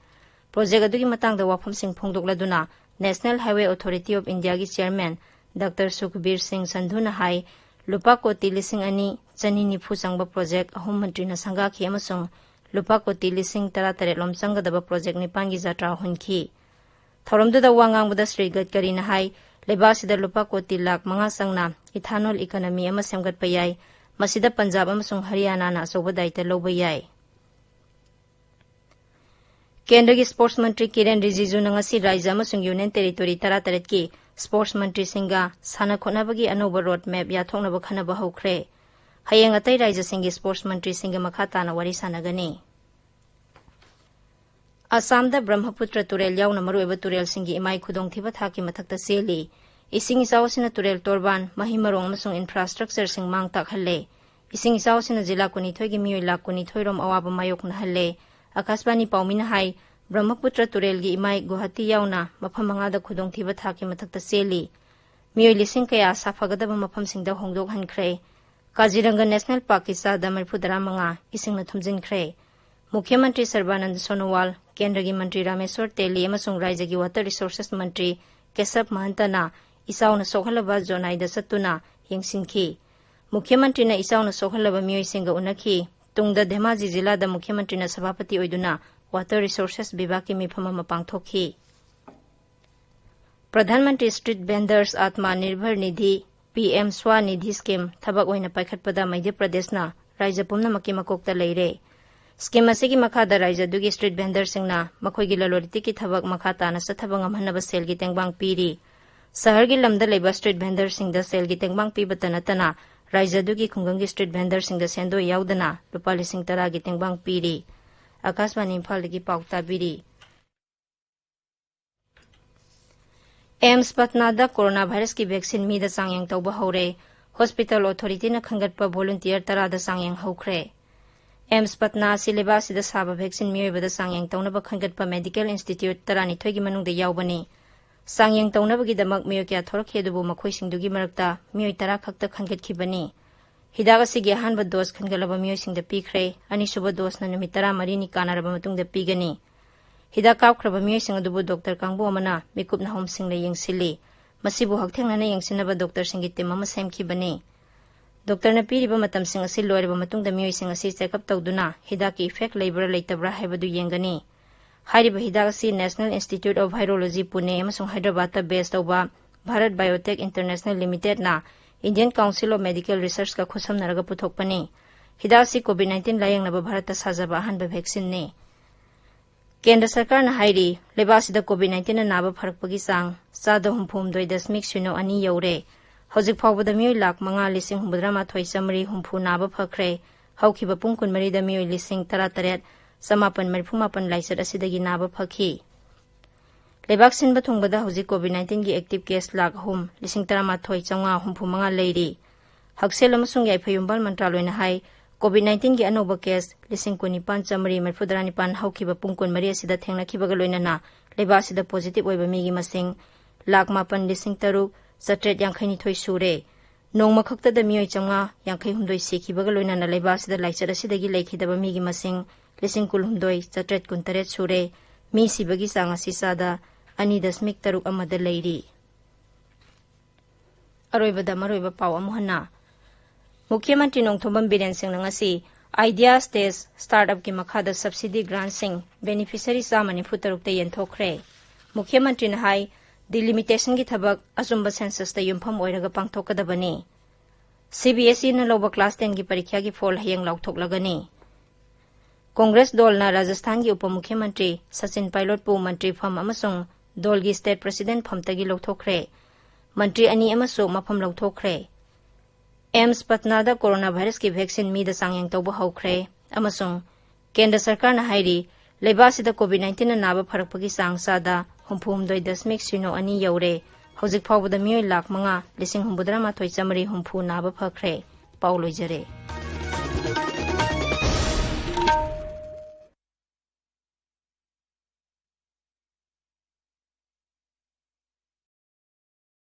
ꯄ꯭ꯔꯣꯖꯦꯛ ꯑꯗꯨꯒꯤ ꯃꯇꯥꯡꯗ ꯋꯥꯐꯝꯁꯤꯡ ꯐꯣꯡꯗꯣꯛꯂꯗꯨꯅ National Highway Authority of Indiaꯒꯤ ꯆꯤꯌꯔꯃꯦꯟ ꯗꯥꯛꯇꯔ ꯁꯨꯈꯕꯤꯔ ꯁꯤꯡ ꯁꯟꯙꯨꯅ ꯍꯥꯏ, ꯂꯨꯄꯥ ꯀꯣꯇꯤ ꯂꯤꯁꯤꯡ ꯑꯅꯤ ꯆꯅꯤ ꯅꯤꯐꯨ ꯆꯪꯕ ꯄ꯭ꯔꯣꯖꯦꯛ ꯑꯍꯨꯝ ꯃꯟꯇ꯭ꯔꯤꯅ ꯁꯪꯒꯥꯈꯤ ꯑꯃꯁꯨꯡ ꯂꯨꯄꯥ ꯀꯣꯇꯤ ꯂꯤꯁꯤꯡ ꯇꯔꯥ ꯇꯔꯦꯠ ꯂꯣꯝ ꯆꯪꯒꯗꯕ ꯄ꯭ꯔꯣꯖꯦꯛ ꯅꯤꯄꯥꯟꯒꯤ ꯖꯥꯇ꯭ꯔꯥ ꯍꯨꯟꯈꯤ꯫ ꯊꯧꯔꯝꯗꯨꯗ ꯋꯥ ꯉꯥꯡꯕꯗ ꯁ꯭ꯔꯤ ꯒꯗꯀꯔꯤꯅ ꯍꯥꯏ, ꯂꯩꯕꯥꯛ ꯑꯁꯤꯗ ꯂꯨꯄꯥ ꯀꯣꯇꯤ ꯂꯥꯈ ꯃꯉꯥ ꯆꯪꯅ ethanol economy ꯑꯃ ꯁꯦꯝꯒꯠꯄ ꯌꯥꯏ꯫ ꯃꯁꯤꯗ ꯄꯟꯖꯥꯕ ꯑꯃꯁꯨꯡ ꯍꯔꯤꯌꯥꯅꯥꯅ ꯑꯆꯧꯕ ꯗꯥꯌꯤꯇ꯭ꯋ ꯂꯧꯕ ꯌꯥꯏ꯫ ꯀꯦꯟꯗ꯭ꯔꯒꯤ ꯁ꯭ꯄꯣꯔꯠꯁ ꯃꯟꯇ꯭ꯔꯤ ꯀꯤꯔꯦꯟ ꯔꯤꯖꯤꯖꯨꯅ ꯉꯁꯤ ꯔꯥꯖ꯭ꯌ ꯑꯃꯁꯨꯡ ꯌꯨꯅꯤꯌꯟ ꯇꯦꯔꯤꯇꯣꯔꯤ ꯇꯔꯥꯇꯔꯦꯠꯀꯤ ꯁ꯭ꯄꯣꯔꯠꯁ ꯃꯟꯇ꯭ꯔꯤꯁꯤꯡꯒ ꯁꯥꯟꯅ ꯈꯣꯠꯅꯕꯒꯤ ꯑꯅꯧꯕ ꯔꯣꯗ ꯃꯦꯞ ꯌꯥꯊꯣꯛꯅꯕ ꯈꯟꯅꯕ ꯍꯧꯈ꯭ꯔꯦ꯫ ꯍꯌꯦꯡ ꯑꯇꯩ ꯔꯥꯖ꯭ꯌꯁꯤꯡꯒꯤ ꯁ꯭ꯄꯣꯔꯠꯁ ꯃꯟꯇ꯭ꯔꯤꯁꯤꯡꯒ ꯃꯈꯥ ꯇꯥꯅ ꯋꯥꯔꯤ ꯁꯥꯟꯅꯒꯅꯤ꯫ ꯑꯁꯥꯝꯗ ꯕ꯭ꯔꯍ꯭ꯃꯄꯨꯇ꯭ꯔ ꯇꯨꯔꯦꯜ ꯌꯥꯎꯅ ꯃꯔꯨꯑꯣꯏꯕ ꯇꯨꯔꯦꯜꯁꯤꯡꯒꯤ ꯏꯃꯥꯏ ꯈꯨꯗꯣꯡꯊꯤꯕ ꯊꯥꯛꯀꯤ ꯃꯊꯛꯇ ꯆꯦꯜꯂꯤ꯫ ꯏꯁꯤꯡ ꯏꯆꯥꯎ ꯑꯁꯤꯅ ꯇꯨꯔꯦꯜ ꯇꯣꯔꯕꯥꯟ, ꯃꯍꯩ ꯃꯔꯣꯡ ꯑꯃꯁꯨꯡ ꯏꯟꯐ꯭ꯔꯥꯁ꯭ꯇ꯭ꯔꯛꯆꯔꯁꯤꯡ ꯃꯥꯡ ꯇꯥꯛꯍꯜꯂꯦ꯫ ꯏꯁꯤꯡ ꯏꯆꯥꯎ ꯑꯁꯤꯅ ꯖꯤꯂꯥ ꯀꯨꯟꯅꯤꯊꯣꯏꯒꯤ ꯃꯤꯑꯣꯏ ꯂꯥꯈ ꯀꯨꯟꯅꯤꯊꯣꯏ ꯔꯣꯝ ꯑꯋꯥꯕ ꯃꯥꯌꯣꯛꯅꯍꯜꯂꯦ꯫ ꯑꯀꯥꯁꯕꯥꯅꯤ ꯄꯥꯎꯃꯤꯅ ꯍꯥꯏ, ꯕ꯭ꯔꯍ꯭ꯃꯄꯨꯇ꯭ꯔ ꯇꯨꯔꯦꯜꯒꯤ ꯏꯃꯥꯏ ꯒꯨꯋꯥꯍꯥꯇꯤ ꯌꯥꯎꯅ ꯃꯐꯝ ꯃꯉꯥꯗ ꯈꯨꯗꯣꯡꯊꯤꯕ ꯊꯥꯛꯀꯤ ꯃꯊꯛꯇ ꯆꯦꯜꯂꯤ꯫ ꯃꯤꯑꯣꯏ ꯂꯤꯁꯤꯡ ꯀꯌꯥ ꯁꯥꯐꯒꯗꯕ ꯃꯐꯝꯁꯤꯡꯗ ꯍꯣꯡꯗꯣꯛꯍꯟꯈ꯭ꯔꯦ꯫ ꯀꯥꯖꯤꯔꯪꯒ ꯅꯦꯁꯅꯦꯜ ꯄꯥꯔꯛꯀꯤ ꯆꯥꯗ ꯃꯔꯤꯐꯨ ꯇꯔꯥ ꯃꯉꯥ ꯏꯁꯤꯡꯅ ꯊꯨꯝꯖꯤꯟꯈ꯭ꯔꯦ꯫ ꯃꯨꯈ꯭ꯌ ꯃꯟꯇ꯭ꯔꯤ ꯁꯔꯕꯥꯅꯟꯗ ꯁꯣꯅꯣꯋꯥꯜ, ꯀꯦꯟꯗ꯭ꯔꯒꯤ ꯃꯟꯇ꯭ꯔꯤ ꯔꯥꯃꯦꯁ꯭ꯋꯔ ꯇꯦꯂꯤ ꯑꯃꯁꯨꯡ ꯔꯥꯖ꯭ꯌꯒꯤ ꯋꯥꯇꯔ ꯔꯤꯁꯣꯔꯁꯦꯁ ꯃꯟꯇ꯭ꯔꯤ ꯀꯦꯁꯕ ꯃꯍꯟꯇꯅ ꯏꯆꯥꯎꯅ ꯁꯣꯛꯍꯜꯂꯕ ꯖꯣꯅꯥꯏꯗ ꯆꯠꯇꯨꯅ ꯌꯦꯡꯁꯤꯟꯈꯤ꯫ ꯃꯨꯈ꯭ꯌ ꯃꯟꯇ꯭ꯔꯤꯅ ꯏꯆꯥꯎꯅ ꯁꯣꯛꯍꯜꯂꯕ ꯃꯤꯑꯣꯏꯁꯤꯡꯒ ꯎꯅꯈꯤ꯫ ꯇꯨꯡꯗ ꯙꯦꯃꯥꯖꯤ ꯖꯤꯂꯥꯗ ꯃꯨꯈ꯭ꯌ ꯃꯟꯇ꯭ꯔꯤꯅ ꯁꯚꯥꯄꯇꯤ ꯑꯣꯏꯗꯨꯅ ꯋꯥꯇꯔ ꯔꯤꯁꯣꯔꯁꯦꯁ ꯕꯤꯚꯥꯒꯀꯤ ꯃꯤꯐꯝ ꯑꯃ ꯄꯥꯡꯊꯣꯛꯈꯤ꯫ Pradhan Mantri street vendors Atma Nirbhar Nidhi, P M Swa Nidhi scheme ꯊꯕꯛ ꯑꯣꯏꯅ ꯄꯥꯏꯈꯠꯄꯗ ꯃꯙ꯭ꯌ ꯄ꯭ꯔꯗꯦꯁꯅ ꯔꯥꯖ꯭ꯌ ꯄꯨꯝꯅꯃꯛꯀꯤ ꯃꯀꯣꯛꯇ ꯂꯩꯔꯦ꯫ ꯁ꯭ꯀꯤꯝ ꯑꯁꯤꯒꯤ ꯃꯈꯥꯗ ꯔꯥꯖ꯭ꯌ ꯑꯗꯨꯒꯤ ꯁ꯭ꯇ꯭ꯔꯤꯠ ꯚꯦꯟꯗꯔꯁꯤꯡꯅ ꯃꯈꯣꯏꯒꯤ ꯂꯂꯣꯟ ꯏꯇꯤꯛꯀꯤ ꯊꯕꯛ ꯃꯈꯥ ꯇꯥꯅ ꯆꯠꯊꯕ ꯉꯝꯍꯟꯅꯕ ꯁꯦꯜꯒꯤ ꯇꯦꯡꯕꯥꯡ ꯄꯤꯔꯤ꯫ ꯁꯍꯔꯒꯤ ꯂꯝꯗ ꯂꯩꯕ ꯁ꯭ꯇ꯭ꯔꯤꯠ ꯚꯦꯟꯗꯔꯁꯤꯡꯗ ꯁꯦꯜꯒꯤ ꯇꯦꯡꯕꯥꯡ ꯄꯤꯕꯇ ꯅꯠꯇꯅ ꯔꯥꯖ꯭ꯌ ꯑꯗꯨꯒꯤ ꯈꯨꯡꯒꯪꯒꯤ ꯁ꯭ꯇ꯭ꯔꯤꯠ ꯚꯦꯟꯗꯔꯁꯤꯡꯗ ꯁꯦꯟꯗꯣꯏ ꯌꯥꯎꯗꯅ ꯂꯨꯄꯥ ꯂꯤꯁꯤꯡ ꯇꯔꯥꯒꯤ ꯇꯦꯡꯕꯥꯡ ꯄꯤꯔꯤ꯫ ꯑꯀꯥꯁꯕꯥꯅꯤ ꯏꯝꯐꯥꯜꯗꯒꯤ ꯄꯥꯎ ꯇꯥꯕꯤꯔꯤ꯫ ꯑꯦꯝꯁ ꯄꯠꯅꯥꯗ ꯀꯣꯔꯣꯅꯥ ꯚꯥꯏꯔꯁꯀꯤ ꯚꯦꯛꯁꯤꯟ ꯃꯤꯗ ꯆꯥꯡꯌꯦꯡ ꯇꯧꯕ ꯍꯧꯔꯦ꯫ ꯍꯣꯁꯄꯤꯇꯥꯜ ꯑꯣꯊꯣꯔꯤꯇꯤꯅ ꯈꯟꯒꯠꯄ ꯚꯣꯂꯨꯟꯇꯤꯌꯔ ꯇꯔꯥꯗ ꯆꯥꯡꯌꯦꯡ ꯍꯧꯈ꯭ꯔꯦ꯫ ꯑꯦꯝꯁ ꯄꯠꯅꯥ ꯑꯁꯤ ꯂꯩꯕꯥꯛ ꯑꯁꯤꯗ ꯁꯥꯕ ꯚꯦꯛꯁꯤꯟ ꯃꯤꯑꯣꯏꯕꯗ ꯆꯥꯡꯌꯦꯡ ꯇꯧꯅꯕ ꯈꯟꯒꯠꯄ ꯃꯦꯗꯤꯀꯦꯜ ꯏꯟꯁꯇꯤꯇ꯭ꯌꯨꯠ ꯇꯔꯥꯅꯤꯊꯣꯏꯒꯤ ꯃꯅꯨꯡꯗ ꯌꯥꯎꯕꯅꯤ꯫ ꯆꯥꯡꯌꯦꯡ ꯇꯧꯅꯕꯒꯤꯗꯃꯛ ꯃꯤꯑꯣꯏ ꯀꯌꯥ ꯊꯣꯔꯛꯈꯤ, ꯑꯗꯨꯕꯨ ꯃꯈꯣꯏꯁꯤꯡꯗꯨꯒꯤ ꯃꯔꯛꯇ ꯃꯤꯑꯣꯏ ꯇꯔꯥ ꯈꯛꯇ ꯈꯟꯒꯠꯈꯤꯕꯅꯤ꯫ ꯍꯤꯗꯥꯛ ꯑꯁꯤꯒꯤ ꯑꯍꯥꯟꯕ ꯗꯣꯁ ꯈꯟꯒꯠꯂꯕ ꯃꯤꯑꯣꯏꯁꯤꯡꯗ ꯄꯤꯈ꯭ꯔꯦ꯫ ꯑꯅꯤꯁꯨꯕ ꯗꯣꯁꯅ ꯅꯨꯃꯤꯠ ꯇꯔꯥꯃꯔꯤꯅꯤ ꯀꯥꯟꯅꯔꯕ ꯃꯇꯨꯡꯗ ꯄꯤꯒꯅꯤ꯫ ꯍꯤꯗꯥꯛ ꯀꯥꯞꯈ꯭ꯔꯕ ꯃꯤꯑꯣꯏꯁꯤꯡ ꯑꯗꯨꯕꯨ ꯗꯣꯛꯇꯔ ꯀꯥꯡꯕꯨ ꯑꯃꯅ ꯃꯤꯀꯨꯞ ꯅꯥꯍꯨꯝꯁꯤꯡꯅ ꯌꯦꯡꯁꯤꯜꯂꯤ꯫ ꯃꯁꯤꯕꯨ ꯍꯛꯊꯦꯡꯅꯅ ꯌꯦꯡꯁꯤꯟꯅꯕ ꯗꯣꯛꯇꯔꯁꯤꯡꯒꯤ ꯇꯤꯝ ꯑꯃ ꯁꯦꯝꯈꯤꯕꯅꯤ꯫ ꯗꯣꯛꯇꯔꯅ ꯄꯤꯔꯤꯕ ꯃꯇꯝꯁꯤꯡ ꯑꯁꯤ ꯂꯣꯏꯔꯕ ꯃꯇꯨꯡꯗ ꯃꯤꯑꯣꯏꯁꯤꯡ ꯑꯁꯤ ꯆꯦꯛꯑꯞ ꯇꯧꯗꯨꯅ ꯍꯤꯗꯥꯛꯀꯤ ꯏꯐꯦꯛ ꯂꯩꯕ꯭ꯔꯥ ꯂꯩꯇꯕ꯭ꯔꯥ ꯍꯥꯏꯕꯗꯨ ꯌꯦꯡꯒꯅꯤ꯫ ꯍꯥꯏꯔꯤꯕ ꯍꯤꯗꯥꯛ ꯑꯁꯤ National Institute of Virology Pune ꯑꯃꯁꯨꯡ ꯍꯥꯏꯗ꯭ꯔꯕꯥꯗꯇ ꯕꯦꯁ ꯇꯧꯕ ꯚꯥꯔꯠ ꯕꯥꯏꯑꯣꯇꯦꯛ ꯏꯟꯇꯔꯅꯦꯁꯅꯦꯜ ꯂꯤꯃꯤꯇꯦꯗꯅ Indian Council of Medical Researchꯀ ꯈꯨꯠꯁꯝꯅꯔꯒ ꯄꯨꯊꯣꯛꯄꯅꯤ꯫ ꯍꯤꯗꯥꯛ ꯑꯁꯤ COVID nineteen ꯂꯥꯌꯦꯡꯅꯕ ꯚꯥꯔꯠꯇ ꯁꯥꯖꯕ ꯑꯍꯥꯟꯕ ꯚꯦꯛꯁꯤꯟꯅꯤ꯫ ꯀꯦꯟꯗ꯭ꯔ ꯁꯔꯀꯥꯔꯅ ꯍꯥꯏꯔꯤ, ꯂꯩꯕꯥꯛ ꯑꯁꯤꯗ COVID nineteenꯅ ꯅꯥꯕ ꯐꯔꯛꯄꯒꯤ ꯆꯥꯡ ꯆꯥꯗ ꯍꯨꯝꯐꯨ ꯍꯨꯝꯗꯣꯏ ꯗꯁꯃꯤꯛ ꯁꯤꯅꯣ ꯑꯅꯤ ꯌꯧꯔꯦ꯫ ꯍꯧꯖꯤꯛ ꯐꯥꯎꯕꯗ ꯃꯤꯑꯣꯏ ꯂꯥꯈ ꯃꯉꯥ ꯂꯤꯁꯤꯡ ꯍꯨꯝꯐꯨꯇꯔꯥ ꯃꯥꯊꯣꯏ ꯆꯥꯃꯔꯤ ꯍꯨꯝꯐꯨ ꯅꯥꯕ ꯐꯈ꯭ꯔꯦ꯫ ꯍꯧꯈꯤꯕ ꯄꯨꯡ ꯀꯨꯟꯃꯔꯤꯗ ꯃꯤꯑꯣꯏ ꯂꯤꯁꯤꯡ ꯇꯔꯥꯇꯔꯦꯠ ꯆꯃꯥꯄꯟ ꯃꯔꯤꯐꯨ ꯃꯥꯄꯟ ꯂꯥꯏꯆꯠ ꯑꯁꯤꯗꯒꯤ ꯅꯥꯕ ꯐꯈꯤ꯫ ꯂꯩꯕꯥꯛ ꯁꯤꯟꯕ ꯊꯨꯡꯕꯗ ꯍꯧꯖꯤꯛ COVID nineteenꯒꯤ active case ꯂꯥꯈ ꯑꯍꯨꯝ ꯂꯤꯁꯤꯡ ꯇꯔꯥꯃꯥꯊꯣꯏ ꯆꯥꯝꯃꯉꯥ ꯍꯨꯝꯐꯨ ꯃꯉꯥ ꯂꯩꯔꯤ꯫ ꯍꯛꯁꯦꯜ ꯑꯃꯁꯨꯡ ꯌꯥꯏꯐ ꯌꯨꯝꯕꯥꯜ ꯃꯟꯇ꯭ꯔꯥꯂꯣꯏꯅ ꯍꯥꯏ, COVID nineteenꯒꯤ ꯑꯅꯧꯕ case ꯂꯤꯁꯤꯡ ꯀꯨꯟꯅꯤꯄꯥꯟ ꯆꯥꯃꯔꯤ ꯃꯔꯤꯐꯨꯇꯔꯥ ꯅꯤꯄꯥꯟ ꯍꯧꯈꯤꯕ ꯄꯨꯡ ꯀꯨꯟꯃꯔꯤ ꯑꯁꯤꯗ ꯊꯦꯡꯅꯈꯤꯕꯒ ꯂꯣꯏꯅꯅ ꯂꯩꯕꯥꯛ ꯑꯁꯤꯗ positive ꯑꯣꯏꯕ ꯃꯤꯒꯤ ꯃꯁꯤꯡ ꯂꯥꯈ ꯃꯥꯄꯟ ꯂꯤꯁꯤꯡ ꯇꯔꯨꯛ ꯆꯥꯇ꯭ꯔꯦꯠ ꯌꯥꯡꯈꯩ ꯅꯤꯊꯣꯏ ꯁꯨꯔꯦ꯫ ꯅꯣꯡꯃ ꯈꯛꯇꯗ ꯃꯤꯑꯣꯏ ꯆꯥꯝꯃꯉꯥ ꯌꯥꯡꯈꯩ ꯍꯨꯝꯗꯣꯏ ꯁꯤꯈꯤꯕꯒ ꯂꯣꯏꯅꯅ ꯂꯩꯕꯥꯛ ꯑꯁꯤꯗ ꯂꯥꯏꯆꯠ ꯑꯁꯤꯗꯒꯤ ꯂꯩꯈꯤꯗꯕ ꯃꯤꯒꯤ ꯃꯁꯤꯡ ꯂꯤꯁꯤꯡ ꯀꯨꯟꯍꯨꯝꯗꯣꯏ ꯆꯥꯇ꯭ꯔꯦꯠ ꯀꯨꯟꯇꯔꯦꯠ ꯁꯨꯔꯦ꯫ ꯃꯤ ꯁꯤꯕꯒꯤ ꯆꯥꯡ ꯑꯁꯤ ꯆꯥꯗ ꯑꯅꯤ ꯗꯁꯃꯤꯛ ꯇꯔꯨꯛ ꯑꯃꯗ ꯂꯩꯔꯤ꯫ ꯑꯔꯣꯏꯕꯗ ꯃꯔꯨꯑꯣꯏꯕ ꯄꯥꯎ ꯑꯃꯨꯛ ꯍꯟꯅ꯫ ꯃꯨꯈ꯭ꯌ ꯃꯟꯇ꯭ꯔꯤ ꯅꯣꯡꯊꯣꯝꯕꯝ ꯕꯤꯔꯦꯟ ꯁꯤꯡꯅ ꯉꯁꯤ Idea Stage startup ꯀꯤ ꯃꯈꯥꯗ subsidy grant ꯁꯤꯡ beneficiary ꯆꯥꯝꯃ ꯅꯤꯐꯨ ꯇꯔꯨꯛꯇ ꯌꯦꯟꯊꯣꯛꯈ꯭ꯔꯦ꯫ ꯃꯨꯈ꯭ꯌ ꯃꯟꯇ꯭ꯔꯤꯅ ꯍꯥꯏ, delimitation ꯒꯤ ꯊꯕꯛ ꯑꯆꯨꯝꯕ census ꯇ ꯌꯨꯝꯐꯝ ꯑꯣꯏꯔꯒ ꯄꯥꯡꯊꯣꯛꯀꯗꯕꯅꯤ꯫ CBSE ꯅ ꯂꯧꯕ class ten ꯒꯤ ꯄꯔꯤꯈ꯭ꯌꯥꯒꯤ ꯐꯣꯜ ꯍꯌꯦꯡ ꯂꯥꯎꯊꯣꯛꯂꯒꯅꯤ꯫ ꯀꯣꯡꯒ꯭ꯔꯦꯁ ꯗꯣꯜꯅ ꯔꯥꯖꯁꯊꯥꯟꯒꯤ ꯎꯄ ꯃꯨꯈ꯭ꯌ ꯃꯟꯇ꯭ꯔꯤ ꯁꯆꯤꯟ ꯄꯥꯏꯂꯣꯠꯄꯨ ꯃꯟꯇ꯭ꯔꯤ ꯐꯝ ꯑꯃꯁꯨꯡ ꯗꯣꯜꯒꯤ state president ꯐꯝꯇꯒꯤ ꯂꯧꯊꯣꯛꯈ꯭ꯔꯦ꯫ ꯃꯟꯇ꯭ꯔꯤ ꯑꯅꯤ ꯑꯃꯁꯨ ꯃꯐꯝ ꯂꯧꯊꯣꯛꯈ꯭ꯔꯦ꯫ ꯑꯦꯝꯁ ꯄꯠꯅꯥꯗ corona virus ꯀꯤ vaccine ꯃꯤꯗ ꯆꯥꯡꯌꯦꯡ ꯇꯧꯕ ꯍꯧꯈ꯭ꯔꯦ ꯑꯃꯁꯨꯡ ꯀꯦꯟꯗ꯭ꯔ ꯁꯔꯀꯥꯔꯅ ꯍꯥꯏꯔꯤ, ꯂꯩꯕꯥꯛ ꯑꯁꯤꯗ COVID nineteen ꯅ ꯅꯥꯕ ꯐꯔꯛꯄꯒꯤ ꯆꯥꯡ ꯆꯥꯗ ꯍꯨꯝꯐꯨ ꯍꯨꯝꯗꯣꯏ ꯗꯁꯃꯤꯛ ꯁꯤꯅꯣ ꯑꯅꯤ ꯌꯧꯔꯦ꯫ ꯍꯧꯖꯤꯛ ꯐꯥꯎꯕꯗ ꯃꯤꯑꯣꯏ ꯂꯥꯈ ꯃꯉꯥ ꯂꯤꯁꯤꯡ ꯍꯨꯝꯐꯨꯇꯔꯥ ꯃꯥꯊꯣꯏ ꯆꯥꯃꯔꯤ ꯍꯨꯝꯐꯨ ꯅꯥꯕ ꯐꯈ꯭ꯔꯦ꯫ ꯄꯥꯎ ꯂꯣꯏꯖꯔꯦ꯫